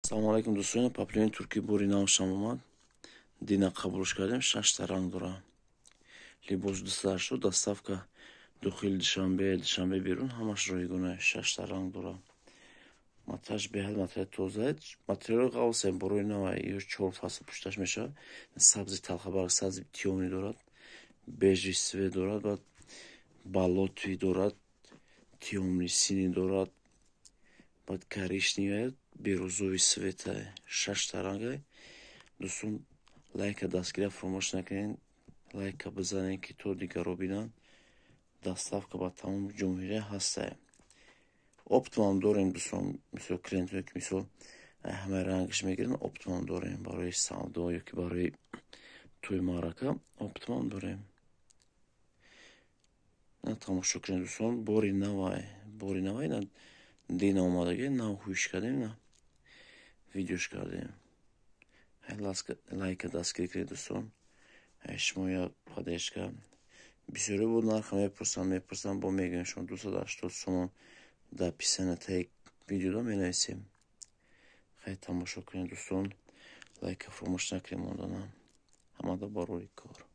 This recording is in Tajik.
Салому алайкум, дӯстони. Поплини туркӣ бори навшам омад. Дина қабулш кардем, шашта ранг дора. Либос 280, доставка дохили Душанбе, Душанбе берун, ҳамаш ройгона. Шашта ранг дора. Матраш беҳад материал тоза, материали ғафсе, борои нава, ё чор фасл пушташ мешавад. Сабзи талхабарг, сабзи тёмный дорад, бежи цвет дорад, баъд болотный дорад, тёмный синий дорад, баъд коричневый, бирӯзовый цвета. Шашта рангай. Дӯстон, лайка дастгирия фаромӯш накунед, лайка бизанед, ки то дигарро бинанд. Доставка ба тамоми ҷумҳурия ҳастае. Оптом дорем, дӯстон, мисол, клиентое ки, мисол, ҳамаи рангаш мегиранд, оптом дорем барои савдо ё ки барои тӯи маърака оптом дорем. Тамошо кунед, дӯстон, бори навай, бори навай, дина омадаги, нав ҳӯш кардем, на видеош кардем. Лайка дастгирӣ кунед, дӯстон. Шумо я поддержка. Бисёре буд нарха мепурсанд, мепурсанд, бо мегӯем шумо 280 сомон, дар описания таи видеода менависем. Хай, тамошо кунед, дӯстон, лайка фаромӯш накунед мондана. Ҳамада барори кор.